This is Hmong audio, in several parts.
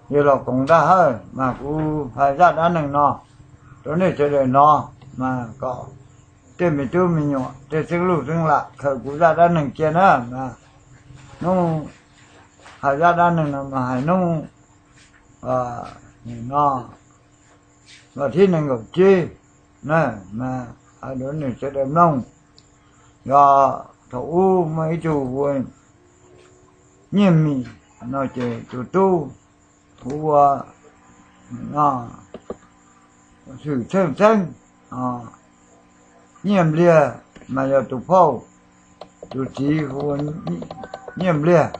Yog los koom dag hawj mas kuv hais zaj dab neeg no rau nej sawv daws hnov, mas kom tej me tub me nyuam tej xeeb luj xeeb lam khaws kuv zaj dab neeg cia na. Hnub hais zaj dab neeg no mas hais hnub no, vas thib nees nkaum tsib na, mas hais rau nej sawv daws mloog. Yog thaum ub muaj ib tug hu ua Nyiaj Mim no ces tus tub hu ua Xwm Txheej Xeeb, Nyiaj Npliag mas yog tus phauj, tus txiv hu ua Nyiaj Npliag,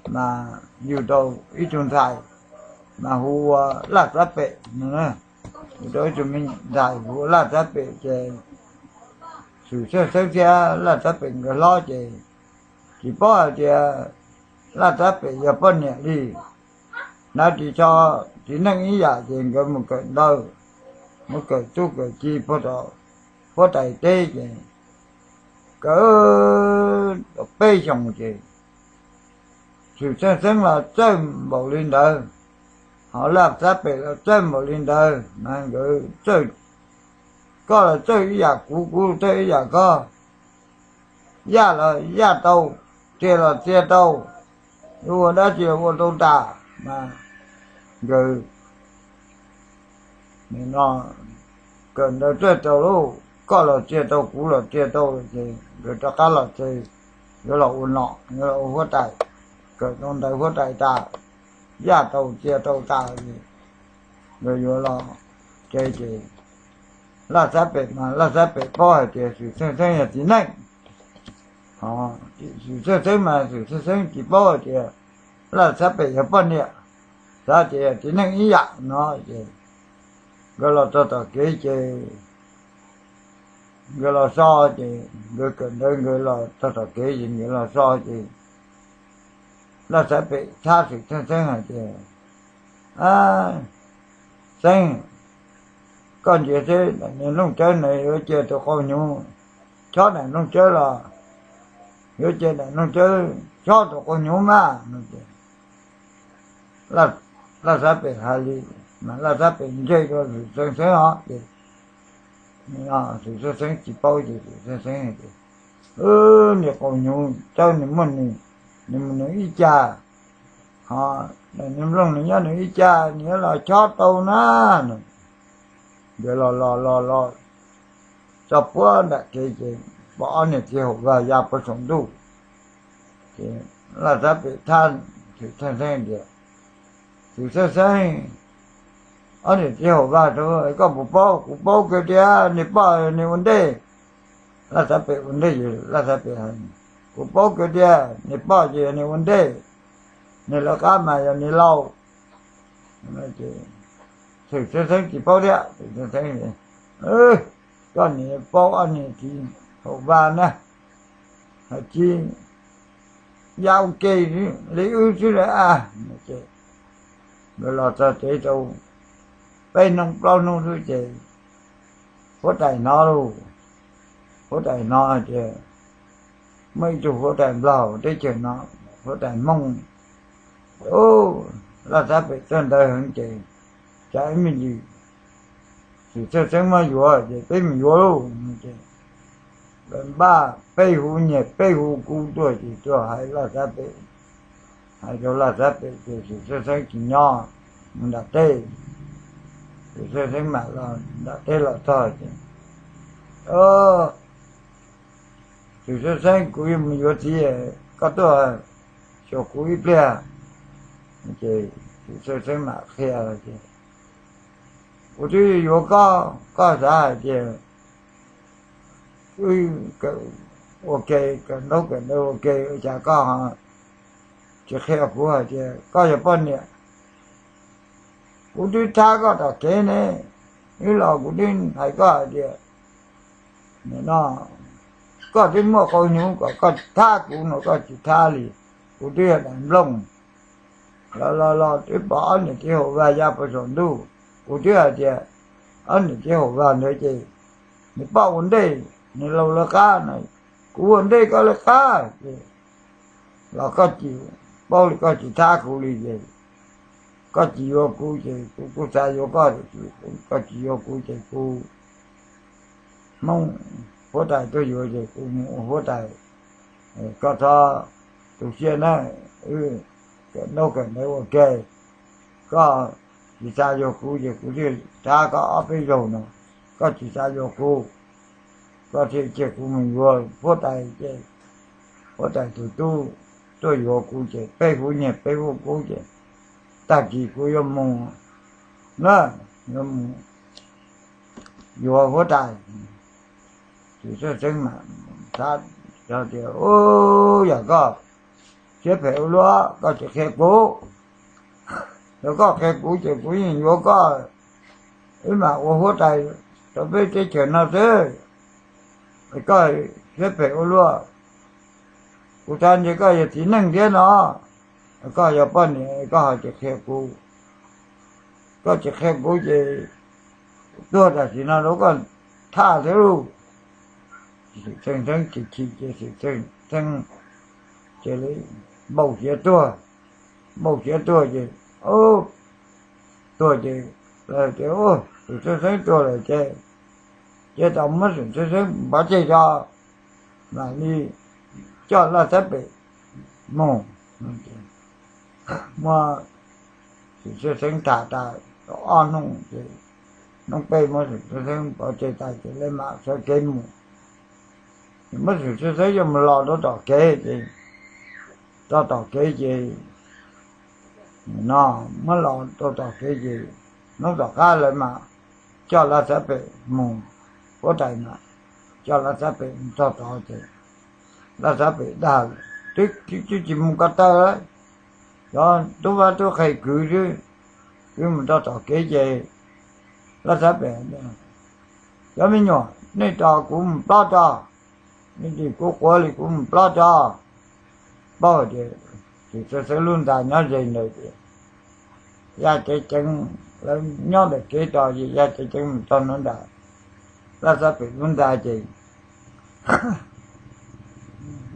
mas yug tau ib tug ntxhais mas hu ua Laj Xab Pem no. Yug tau ib tug me ntxhais hu ua Laj Xab Pem ces Xwm Txheej Xeeb thiab Laj Xab Pem nkawd hlob ces tsis paub hais tias Laj Xab Pem yog poj niam li. Hnav ris tsho txiv neej ib yam ces nkawd mus kawm ntawv, mus kawm txuj kawm ci puag tom huab tais teb ces kawm tau peb xyoos ces Xwm Txheej Xeeb los txawj npaum li ntawd, ho Laj Xab Pem los txawj npaum li ntawd na, nkawd txawj, koj los txawj ib yam kuv, kuv txawj ib yam koj, yaj los yaj tau, txias los txias tau, yuav ua dab tsi los ua tau tas mas nkawd no kawm ntawv txawj tau lauj, koj los txias tau kuv los txias tau ces nkawd rov qab los txog, yuav los ua nom, yuav los ua huab tais, kawm tau ntawv huab tais tas, yaj tau txias tau tas, nkawd yuav los tsev ces Laj Xab Pem mas Laj Xab Pem paub hais tias Xwm Txheej Xeeb yog txiv neej, ho Xwm Txheej Xeeb mas Xwm Txheej Xeeb tsis paub hais tias Laj Xab Pem yog poj niam, xav tias yog txiv neej ib yam no ces nkawd los txog tom kev ces nkawd los so ces nkawd kawm ntawv nkawd los txog tom kev ces nkawd los so ces Laj Xab Pem thab Xwm Txheej Xeeb hais tias, Xeeb, koj ntsia seb daim niag nplooj tsawb no yuav cia tus qau hnyuv chob daim nplooj tsawb los yuav cia daim nplooj tsawb chob tus qau hnyuv mas no ces Laj Xab Pem hais li, mas Laj Xab Pem ntse dua Xwm Txheej Xeeb os ces Xwm Txheej Xeeb tsis paub ces Xwm Txheej Xeeb tias, Niag qau hnyuv tsawb nws muaj nws, nws mus nws ib cag, ho daim niag nplooj nws nyob nws ib cag nws yuav los chob tau na no. Nkawd los los los los txog puag nram kev ces pom ob niag txiv haum vag ya puag saum ntuj. Ces Laj Xab Pem thab Xwm Txheej Xeeb tias, Xwm Txheej Xeeb, ob niag txiv haum vag, koj puas paub? Kuv paub kiag tias niag poj niag ua ntej. Laj Xab Pem ua ntej, Laj Xab Pem hais, Kuv paub kiag tias niag poj ces yog niag ua ntej, niag lawv qab mas yog niag laus. Xwm Txheej Xeeb tsis paub thiab. Koj niag paub ob niag txiv haum vag na, hais tsis ya ua ke li wb xwb lawm a. Nkawd los txog tsev tau peb hnub plaub hnub xwb ces huab tais hnov lauj, huab tais hnov hais tias muaj ib tug huab tais nplog teb chaws no, huab tais Hmoob, Laj Xab Pem txawj ntawv heev ces tsam ib me ntsis Xwm Txheej Xeeb muab yuav ces peb mus yuav lauj. Ces lawv npaj peb hu nyias peb hu kub tuaj ces tuaj hais Laj Xab Pem, hais rau Laj Xab Pem ces Xwm Txheej Xeeb tsis nyob, mus nram teb. Xwm Txheej Xeeb mam los nram teb los txog ces, Xwm Txheej Xeeb, kuv yuav mus yuav txiv, koj tuaj xyuas kuv ib pliag. Ces Xwm Txheej Xeeb mam qhia tias, Kuv twb yuav koj, koj xav hais tias wb kawm ua ke, kawm ntaub kawm ntawv ua ke, ua cas koj tsis qhia kuv hais tias koj yog poj niam? Kuv twb thab koj tom kev ne, wb los kuv twb hais koj hais tias, no, koj twb muaj qau hnyuv kom koj thab kuv no koj tsis thab li. Kuv twb yog daim nplooj los los los twb pom ob niag txiv haum vag ya puag saum ntuj, kuv twb hais tias ob niag txiv haum vag ntawd ces nws poj ua ntej, nws laus lawv qab na, kuv ua ntej koj lawv qab ces los koj tsis paub li, koj tsis thab kuv li ces koj tsis yuav kuv ces kuv kuj xav yuav koj, koj tsis yuav kuv ces kuv, Hmoob huab tais tuaj yuav ces kuv mus ua huab tais, koj txhob tu siab na, wb kawm ntaub kawm ntawv ua ke, koj tsis xav yuav kuv ces kuv thiaj thab koj ob peb zaug no, koj tsis xav yuav kuv, koj thiaj cia kuv mus yuav huab tais ces huab tais tus tub tuaj yuav kuv ces peb hub nyiaj peb hub kub ces tag kis kuv yuav mus na, yuav mus yuav huab tais. Txiv Xeeb Xeeb mas xav tias, Ub, yog koj siab phem ua luaj, koj tsis qhia kuv, yog koj qhia kuv ces kuv yeej yuav koj, wb mam ua huab tais rau peb teb chaws no xwb. Koj siab phem ua luaj, kuv xav ntshe koj yog txiv neej thiab no, koj yog poj niam koj ho tsis qhia kuv, koj tsis qhia kuv ces tuag tam sim no rau koj thaj thiab lauj. Xwm Txheej Xeeb chim chim ces Xwm Txheej Xeeb cia li npau siav tuag, npau siav tuag ces, tuag ces, lawv tias, Xwm Txheej Xeeb tuag lawm ces, ces tau muab Xwm Txheej Xeeb pov tseg tso, mam li coj Laj Xab Pem mus. Muab Xwm Txheej Xeeb tham tas ob hnub ces, hnub peb muab Xwm Txheej Xeeb pov tseg tas ces lawv mam sawv kev mus. Muab Xwm Txheej Xeeb coj mus los rau tom kev ces, rau tom kev ces, no, muab los rau tom kev ces, hnub tom qab lawv mam coj Laj Xab Pem mus, huab tais mas coj Laj Xab Pem mus txog tod ces Laj Xab Pem dag, Twb tsis mus ko taw, cov tub vab tub qhe kwv xwb. Twb mus rau tom kev ces Laj Xab Pem, Cov me nyuam, nej tos kuv mus plob tso, nej tos kuv quav li kuv mus plob tso. Paub tias Xwm Txheej Xeeb lub ntxa nyob ze ntawd ces yaj ceev ceev, lawv nyob ntawm kev tos ces yaj ceev ceev mus txog nram, Laj Xab Pem lub ntxa ces,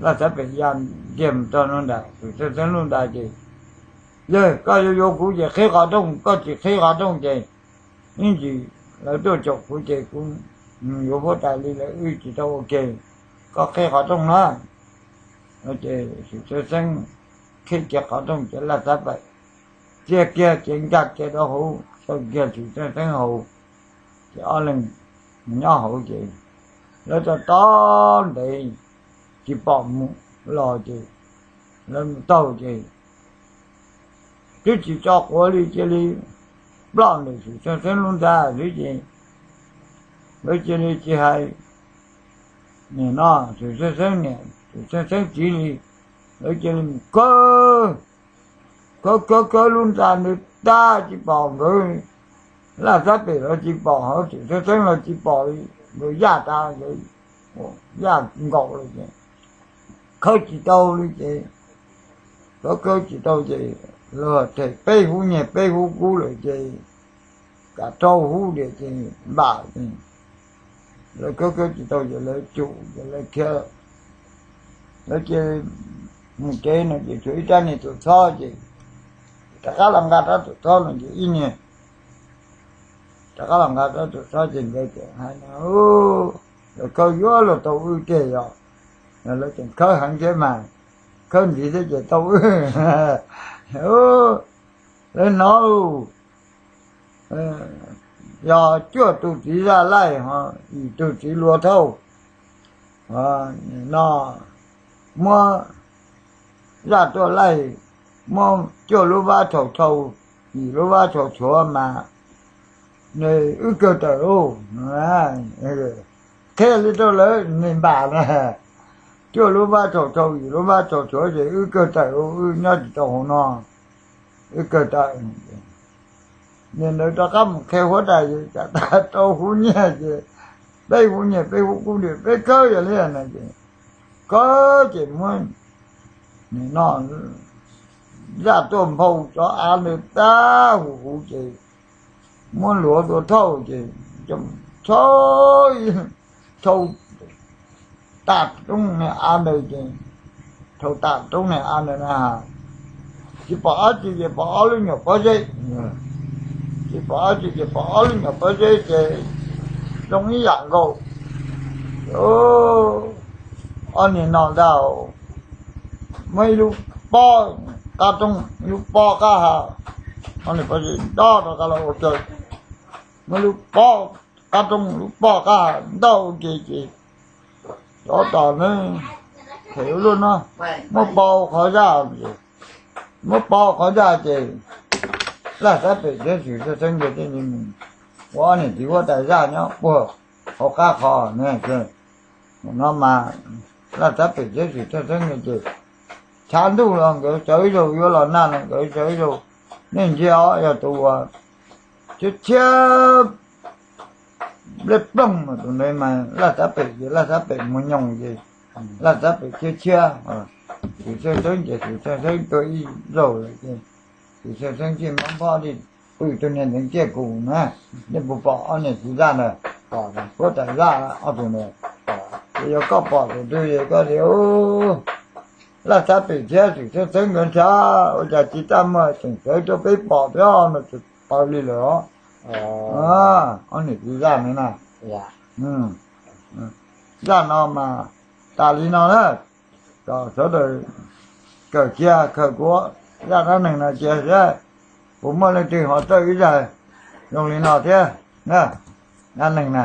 Laj Xab Pem ya ntiag mus txog nram Xwm Txheej Xeeb lub ntxa ces, Yawg, koj yuav yuav kuv ces qhib qhov rooj, koj tsis qhib qhov rooj ces ib ntsis lawv tuaj caum kuv ces kuv yuav huab tais li lawm wb tsis tau ua ke, koj qhib qhov rooj na. Ces Xwm Txheej Xeeb qhib kiag qhov rooj ces Laj Xab Pem txiav kiag ces nkag kiag rau hauv, xaws kiag Xwm Txheej Xeeb hauv, ces ob leeg nyob hauv ces lawv tos tos ntev tsis pom mus los ces lawv mus taug ces twb tsis tso quav li cia li ploj ntawm Xwm Txheej Xeeb lub ntxa xwb ces lawv cia li tsis hais, nim no Xwm Txheej Xeeb niam Xwm Txheej Xeeb txiv li, lawv cia li mus khawb, khawb khawb khawb lub ntxa ntawd tag tsis pom nkawd, Laj Xab Pem los tsis pom, Xwm Txheej Xeeb los tsis pom li, nkawd yaj tas nkawd yaj nkaus li ces khawb tsis tau li ces, khawb khawb tsis tau ces lawv them peb hub nyiaj peb hub kub lawm ces, kav rau hub diam ces npam ces lawv khawb khawb tsis tau ces lawv tsum ces lawv khiav, lawv cia li mus tsev no ces tshuav ib rab niag tuam txhob ces rov qab los nqa rab tuam txhob no ces ib niag rov qab los nqa rab tuam txhob ces nkawd tseem hais no, Lawv khawb yuav luag tau wb tiag yog, lawv tseem khawb heev thiab mas, khawb ntxiv thiab ces tau wb. Lawv hnov, yog cuaj tus txiv zaj laij ho yim tug txiv luav thauj no, muab zaj tuaj laij, muab cuaj lub vab tshau tshau, yim lub vab tshau tshuav mas nws wb kawg tawm lauj. Qhia li rau lawv nws npam na, cuaj lub vab tshau tshau yim lub vab tshau tshuav ces wb kawg tawm lauj, wb nyob tsis tau hauv no, wb kawg tawm. Nim ntawd rov qab mus qhia huab tais ces cas tas rau hub nyiaj ces peb hub nyiaj peb hub kub diam peb khawb yog li no ces khawb ces muab, nim no zaj tuaj nphau cov av ntawd tag huv huv ces muab luav tua thauj ces thauj, thauj tas roob niag av ntawd ces, thauj tas roob niag av ntawd na, Tsis pom dab tsi ces pom ob lub nyuam pob zeb. Tsis pom dab tsi ces pom ob lub nyuam pob zeb ces zoo ib yam nkaus. Ob niag no ntag, muab ib lub pob qab rooj, ib lub pob qab hav, ob niag pob zeb nto rov qab los ua ke, muab lub pob qab rooj, lub pob qab hav nto ua ke ces tsov tom ne, them ua luaj no, muab pob qhov zaj, muab pob qhov zaj ces Laj Xab Pem thiab Xwm Txheej Xeeb nkawd thiaj li mus ua ob niam txiv huab tais zaj nyob puag hauv qab qhov ne. No mas Laj Xab Pem thiab Xwm Txheej Xeeb nkawd ces tshav ntuj los nkawd sawv ib zaug, yuav los nag los nkawd sawv ib zaug. Nej ntsia os, yog tus uas tshiab tshiab nplej ploog mas tus ntawd mas Laj Xab Pem ces Laj Xab Pem mus nyoos ces Laj Xab Pem tshiab tshiab, Xwm Txheej Xeeb ces Xwm Txheej Xeeb tuag ib zaug lawm ces Xwm Txheej Xeeb thiaj mob nphob li, pw tus niag ntxeev ciaj kuv na, nej puas pom ob niam txiv zaj ntawd? Huab tais zaj ob tug ntawd. Ces yog koj pom tus twg es koj tias, Laj Xab Pem thiab Xwm Txheej Xeeb nkawd ntshav, ua cas tsis txaj muag tseem sawv rau peb pom thiab no, tsis tau li lawm os. Ob niam txiv zaj no na. Zaj no mas tas li no na, kom sawv daws kawm kiag khaws kuv zaj dab neeg no cia thiab, puas muaj leej twg ho txawj ib zaj zoo li no thiab? Dab neeg na,